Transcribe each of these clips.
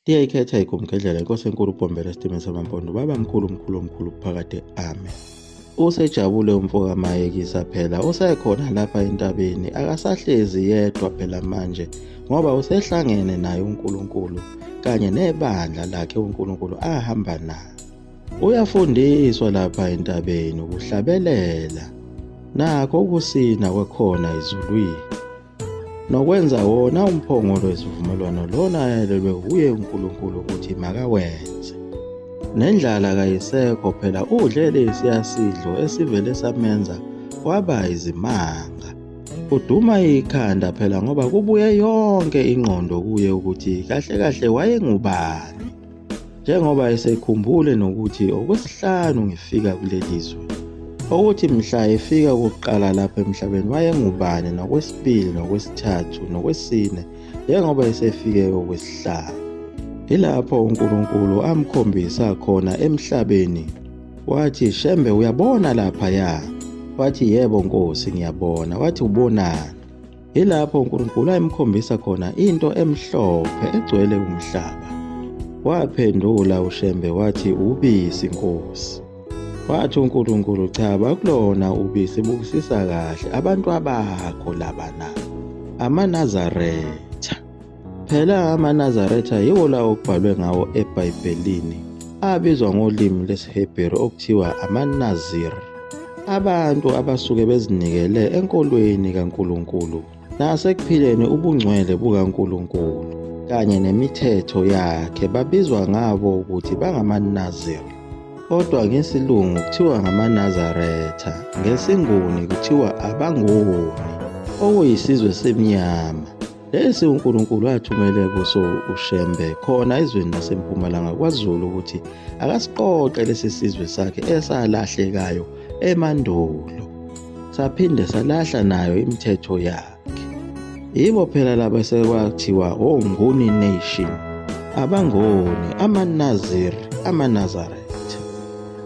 Liyayikhetha igumgedlela inkosi enkulu uBhombela esitimeni samaMpondo baba mkhulu mkhulu omkhulu phakade amen. Usejabule umfo kaMayekisa phela usekhona lapha entabeni akasahlezi yedwa phela manje ngoba usehlangene naye uNkulunkulu kanye nebandla lakhe uNkulunkulu ahamba naye. Uyafundiswa lapha entabeni ukuhlabelela nakho ukusina kwakhona ezulwini. Nokwenza wona umphongolo wesivumelwano lona ayalelwe wuye uNkulunkulu ukuthi makawenze. Nendlala kayisekho phela udle lesiya sidlo esivele samenza waba izimanga. Uduma ikhanda phela ngoba kubuye yonke ingqondo kuye ukuthi kahle kahle wayengubani. Njengoba esekhumbule nokuthi okwesihlanu ngifika kuleli zwe. Ukuthi mhla efika kokuqala lapha emhlabeni wayengubani nokwesibili nokwesithathu nokwesine njengoba esefike okwesihlanu. Yilapho uNkulunkulu amkhombisa khona emhlabeni wathi Shembe uyabona laphaya? Wathi yebo Nkosi ngiyabona. Wathi ubonani? Yilapho uNkulunkulu ayemkhombisa khona into emhlophe egcwele umhlaba. Waphendula uShembe wathi ubisi Nkosi. Wathi uNkulunkulu cha bakulona ubisi bukisisa kahle abantu abakho laba na amaNazaretha. Phela amaNazaretha yiwo lawo okubhalwe ngawo eBhayibhelini abizwa ngolimi lesiHebheru okuthiwa amaNazir. Abantu abasuke bezinikele enkolweni kaNkulunkulu nasekuphileni ubungcwele bukaNkulunkulu kanye nemithetho yakhe babizwa ngabo ukuthi bangamaNazir. Kodwa ngesiLungu kuthiwa ngamaNazaretha, ngesiNguni kuthiwa abaNguni, okuyisizwe semnyama. Lesi uNkulunkulu athumele kuso uShembe khona ezweni lasempumalanga kwaZulu ukuthi akasiqoqe lesi sizwe sakhe esalahlekayo emandulo saphinde salahla nayo imithetho yakhe. Yibo phela laba sekwathiwa oNguni Nation, abaNguni, amaNazir, amaNazaretha.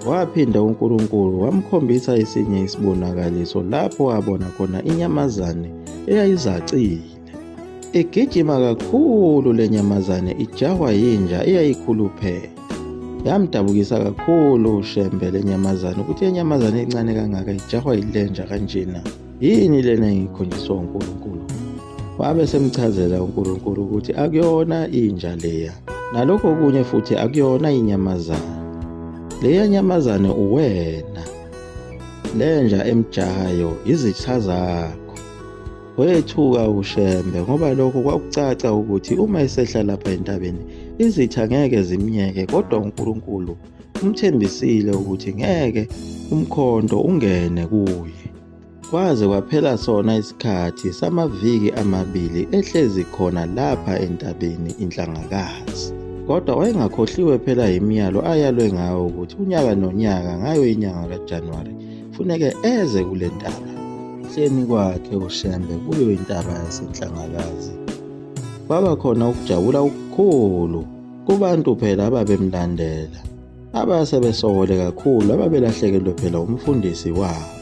Waphinda uNkulunkulu wamkhombisa esinye isibonakaliso lapho wabona khona inyamazane eyayizacile. Igijima kakhulu le nyamazane ijahwa yinja eyayikhuluphele. Yamdabukisa kakhulu uShembe le nyamazane ukuthi inyamazane encane kangaka ijahwa yilenja kanjena. Yini lena engikhonjiswa uNkulunkulu? Wabe semchazela uNkulunkulu ukuthi akuyona inja leya. Nalokho okunye futhi akuyona inyamazane. Leya nyamazane uwena. Lenja emjahayo izitha zakho. Wethuka uShembe ngoba lokho kwakucaca ukuthi uma esehla lapha entabeni izitha ngeke zimyeke kodwa uNkulunkulu umthembisile ukuthi ngeke umkhonto ungene kuye. Kwaze kwaphela sona isikhathi samaviki amabili ehlezi khona lapha entabeni iNhlangakazi. Kodwa wayengakhohliwe phela yimiyalo ayalwe ngawo ukuthi unyaka nonyaka ngayo inyanga kaJanuwari funeke eze kule ntaba. Hleni kwakhe uShembe kuyo intaba yaseNhlangakazi kwaba khona ukujabula okukhulu kubantu phela ababemlandela abase besokole kakhulu ababelahlekelwe phela umfundisi wabo.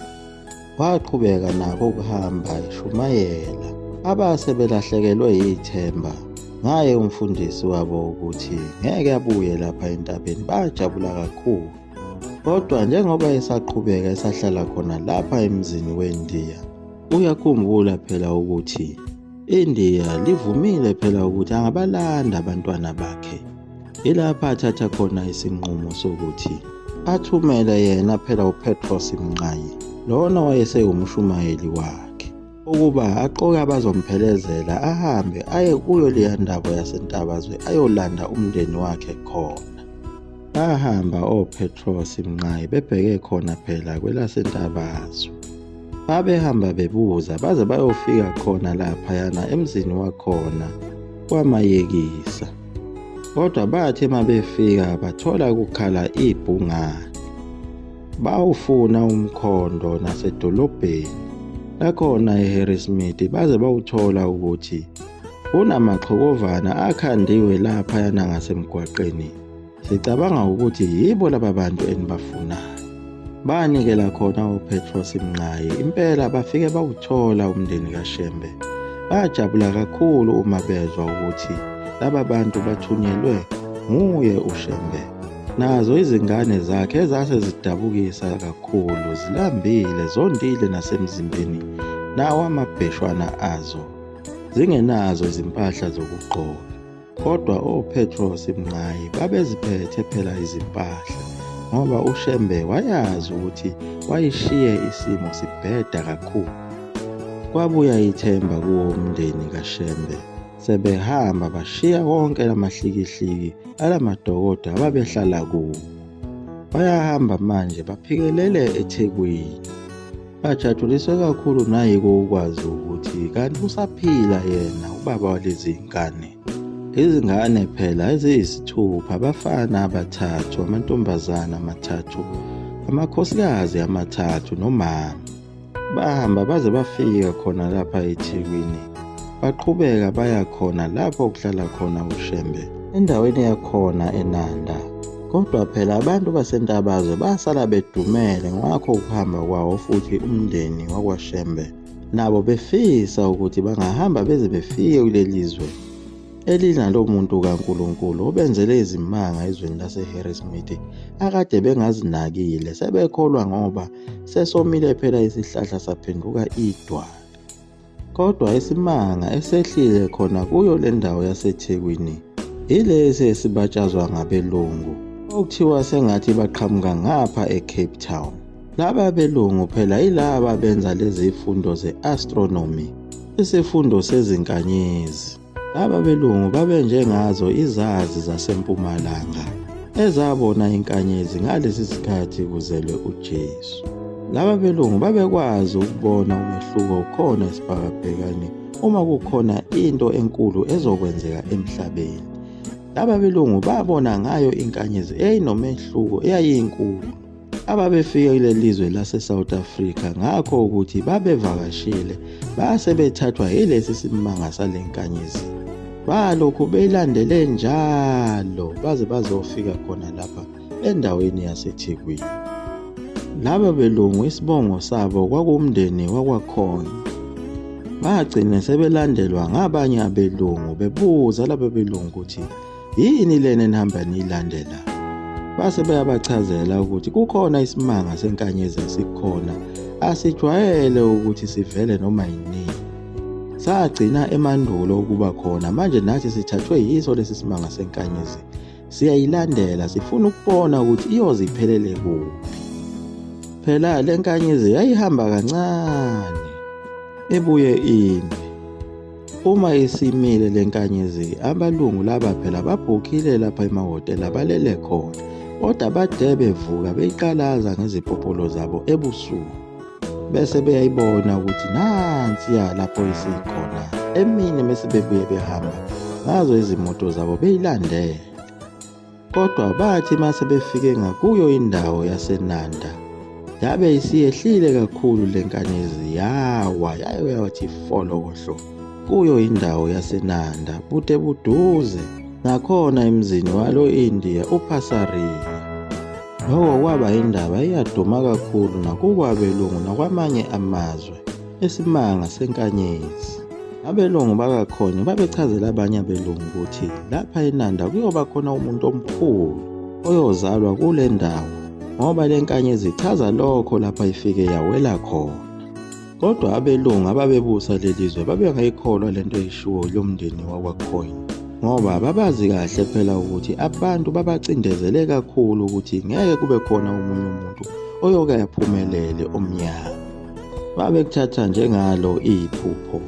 Waqhubeka nako ukuhamba eshumayela abase belahlekelwe yithemba ngaye umfundisi wabo ukuthi ngeke abuye lapha entabeni bajabula kakhulu. Kodwa njengoba esaqhubeka esahlala khona lapha emzini weNdiya, uyakhumbula phela ukuthi iNdiya livumile phela ukuthi angabalanda abantwana bakhe. Yilapha athatha khona isinqumo sokuthi athumele yena phela uPetros Mnqayi lona wayesewumshumayeli wakhe ukuba aqoke abazomphelezela ahambe aye kuyo leya ndaba yaseNtabazwe ayolanda umndeni wakhe khona. Bahamba oPetros Mnqayi bebheke khona phela kwelaseNtabazwe. Babehamba bebuza baze bayofika khona laphayana emzini wakhona kwaMayekisa. Kodwa bathi uma befika bathola kukhala ibhungane. Bawufuna umkhondo nasedolobheni lakhona eHarrismith baze bawuthola ukuthi kunamaxhokovana akhandiwe laphayana ngasemgwaqeni. Sicabanga ukuthi yibo laba bantu enibafunayo. Banikela khona uPetros Mnqayi impela bafike bawuthola umndeni kaShembe. Bajabula kakhulu uma bezwa ukuthi laba bantu bathunyelwe nguye uShembe. Nazo izingane zakhe ezase zidabukisa kakhulu, zilambile, zondile nasemzimbeni, nawo amabheshwana azo, zingenazo izimpahla zokugqoka. Kodwa oPetros Mnqayi babeziphethe phela izimpahla ngoba uShembe wayazi ukuthi wayishiye isimo sibheda kakhulu. Kwabuya ithemba kuwo umndeni kaShembe. Sebehamba bashiya konke lamahlikihliki alamadokodo ababehlala kuwo. Bayahamba manje baphikelele eThekwini. Bajatshuliswe kakhulu nayiko ukwazi ukuthi kanti usaphila yena ubaba walezi ngane. Izingane phela eziyisithupha, abafana abathathu, amantombazana amathathu, amakhosikazi amathathu nomama. Bahamba baze bafika khona lapha eThekwini. Baqhubeka baya khona lapho kuhlala khona uShembe, endaweni yakhona eNanda. Kodwa phela abantu baseNtabazwe basala bedumele ngakho ukuhamba kwawo futhi umndeni wakwaShembe nabo befisa ukuthi bangahamba beze befike kuleli zwe elinalo muntu kaNkulunkulu obenzele izimanga ezweni laseHarrismith akade bengazinakile sebekholwa ngoba sesomile phela isihlahla saphenduka idwala. Kodwa isimanga esehlile khona kuyo le ndawo yaseThekwini yilesi esibatshazwa ngabelungu okuthiwa sengathi baqhamuka ngapha eCape Town. Laba belungu phela yilaba benza lezi fundo ze-astronomy, isifundo sezinkanyezi. Laba belungu babenjengazo izazi zasempumalanga ezabona inkanyezi ngalesi sikhathi kuzelwe uJesu. Laba belungu babekwazi ukubona umehluko okhona esibhakabhekani uma kukhona into enkulu ezokwenzeka emhlabeni. Laba belungu babona ngayo inkanyezi eyayinomehluko eyayinkulu. Ababefike kuleli zwe lase-South Africa ngakho ukuthi babevakashile base bethathwa yilesi simanga sale nkanyezi. Balokhu beyilandele njalo baze bazofika khona lapha endaweni yaseThekwini. Laba belungu isibongo sabo kwakuwumndeni wakwaKhonye. Bagcine sebelandelwa ngabanye abelungu bebuza laba belungu ukuthi Yini lena enihamba niyilandela? Base beyabachazela ukuthi kukhona isimanga senkanyezi esikhona asijwayele ukuthi sivele noma yinini. Sagcina emandulo ukuba khona manje nathi sithathwe yiso lesi simanga senkanyezi. Siyayilandela sifuna ukubona ukuthi iyoze iphelele kuphi. Phela le nkanyezi yayihamba kancane ebuye ime. Uma isimile le nkanyezi, abalungu laba phela babhukhile lapha emahhotela balele khona, kodwa bade bevuka beyiqalaza ngezipopolo zabo ebusuku. Bese beyayibona ukuthi nansiya lapho isikhona. Emini mese bebuye behamba ngazo izimoto zabo beyilandele. Kodwa bathi mase befike ngakuyo indawo yaseNanda, yabe isiyehlile kakhulu le nkanyezi yawa yayo yawathi folokohlo kuyo indawo yaseNanda bude buduze nakhona emzini walo India uPhasariya. Lokho kwaba indaba eyaduma kakhulu nakukwabelungu nakwamanye amazwe esimanga senkanyezi. Abelungu bakaKhonye babechazela abanye abelungu ukuthi lapha eNanda kuyoba khona umuntu omkhulu oyozalwa kule ndawo ngoba le nkanyezi ichaza lokho lapha ifike yawela khona. Kodwa abelungu ababebusa leli zwe babengayikholwa le nto eyishiwo yomndeni wakwaKhonye ngoba babazi kahle phela ukuthi abantu babacindezele kakhulu ukuthi ngeke kube khona omunye umuntu oyoke aphumelele omnyama. Babekuthatha njengalo iphupho.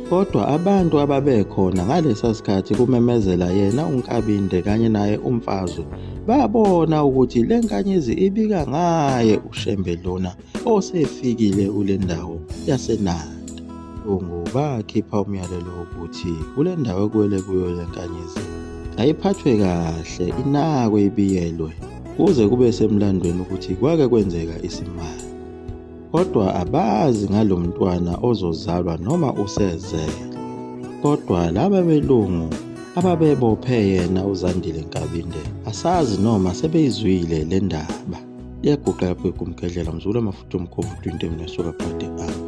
Kodwa abantu ababekhona ngalesa sikhathi kumemezela yena uNkabinde kanye naye uMfazwe babona ukuthi le nkanyezi ibika ngaye uShembe lona osefikile kule ndawo yaseNanda. Lungu bakhipha umyalelo wokuthi kule ndawo ekuwele kuyo le nkanyezi ayiphathwe kahle inakwe ibiyelwe kuze kube semlandweni ukuthi kwake kwenzeka isimanga. Kodwa abazi ngalo mntwana ozozalwa noma usezelwe. Kodwa laba belungu ababebophe yena uZandile Nkabinde asazi noma sebeyizwile le ndaba. Iyaguqa lapho igumgedlela mzukulu amafutha omkhovu 20 mnesuka phade ami.